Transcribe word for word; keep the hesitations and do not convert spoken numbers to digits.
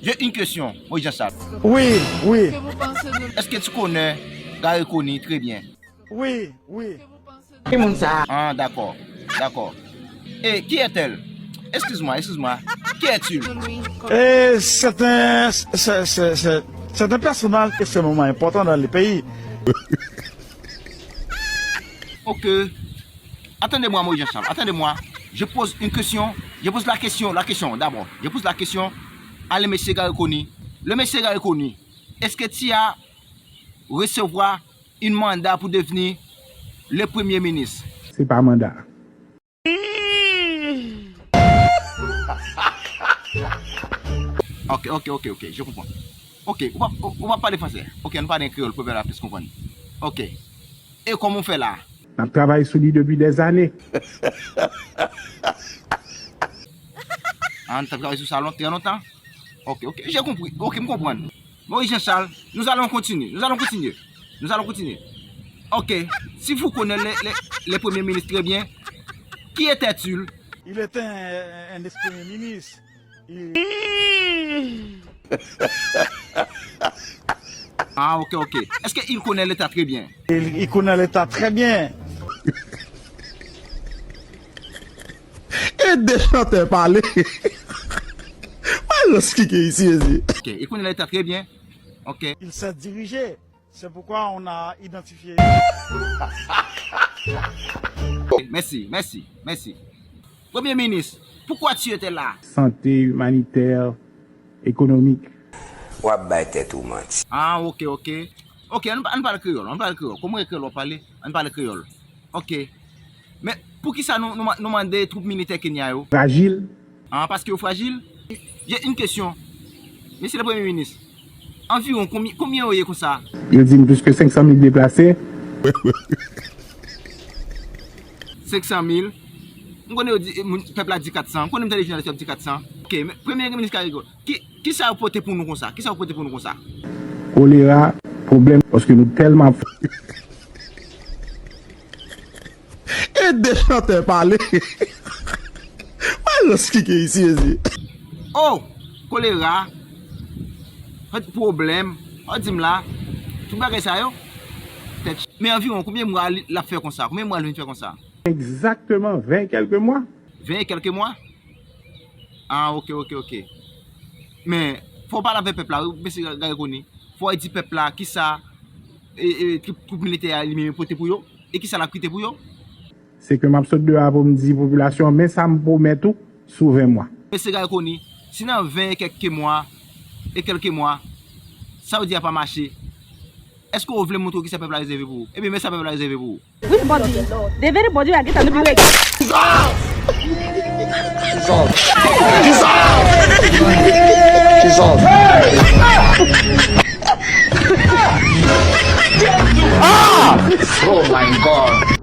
J'ai une question, Moïse Jean Charles. Wi, wi. Èske ti konnen Garry Conille trè byen? Wi, wi. Ki moun sa? Ah, dakò, dakò. Et qui est-elle? Excuse-moi, excuse-moi. Qui est-il? Et c'est un, c'est, c'est, c'est, c'est un personnage extrêmement important dans le pays. Ok. Attendez-moi, Moïse Jean Charles, attendez-moi. Je pose une question. Je pose la question, la question d'abord. Je pose la question à le monsieur Garry Conille. Le monsieur Garry Conille, est-ce que tu as recevoir un mandat pour devenir le premier ministre? Se pa manda. Ok, ok, ok, ok, je comprends. Ok, ou pa, ou, ou pa pale fransè. Ok, nou pale an kreyòl pou pèp la plis konprann. Ok. E kòman w fè la? N ap travay sou li depi dèzane. Ah, nou t ap travay sou sa lon-, trè lontan? Ok, ok, j'ai compris. Ok, m konprann. Maurice Jean Charles, nous allons continuer. Nous allons continuer. Nous allons continuer. Ok, si vous connaissez le, le, le Premier ministre très bien, qui était-il? Il était un, un ex-premier ministre. Il... Ah, ok, ok. Est-ce qu'il connaît l'État très bien? Il, il connaît l'État très bien. E de chantè pale. Malòs ki gen isi, mezye. Ok, il connaît l'État très bien. Ok. Il sait diriger. C'est pourquoi on a identifié. Merci, merci, merci. Premye minis, poukwa tu étais la? Santé, imanitè, ekonomik. W ap bay tèt ou manti. Ah, ok, ok. Ok, ann, ann pale kreyòl, ann pale kreyòl. Kòman e kreyòl w ap pale? Ann pale kreyòl. Ok. Men, poukisa nou, nou, nou mande twoup militè Kenya yo? Frajil. Ah, paske yo frajil? J'ai une question. Mesye le Premye Minis, anviwon konbyen, konbyen yo ye konsa? Yo di m plis ke senk san mil deplase. Senk san mil? M konnen yo di, moun, pèp la di kat san. M konnen m tande jounalist yo ap di kat san. Ok, men Premye Minis Garry Conille, ki, kisa yo pote pou nou konsa? Kisa yo pote pou nou konsa? Kolera, pwoblèm, paske nou tèlman... E de chantè pale. Malòs ki gen isi, mezye. Oh, kolera, pwoblèm, w di m la, tout bagay sa yo. Tèt, men anviwon konbyen mwa li, l ap fè konsa? Konbyen mwa l vin fè konsa? Egzakteman ven e kèlke mwa. Ven e kèlke mwa? Ah, ok, ok, ok. Men, fò w pale avèk pèp la, wi, mesye Garry Conille. Fò w di pèp la kisa, e, e, twoup, twoup militè a li menm pote pou yo, e kisa l ap kite pou yo. Se ke m ap sot deyò a pou m di popilasyon, men sa m pwomèt ou, sou ven mwa. Mesye Garry Conille, si nan ven e kèk mwa, e kèlke mwa, sa w di a pa mache, èske w vle montre w kisa pèp la rezève pou ou? Ebyen, men sa pèp la rezève pou ou. Which body? The very body I get an upgrade. Jesus! Jesus! Jesus! Ah! Oh my God!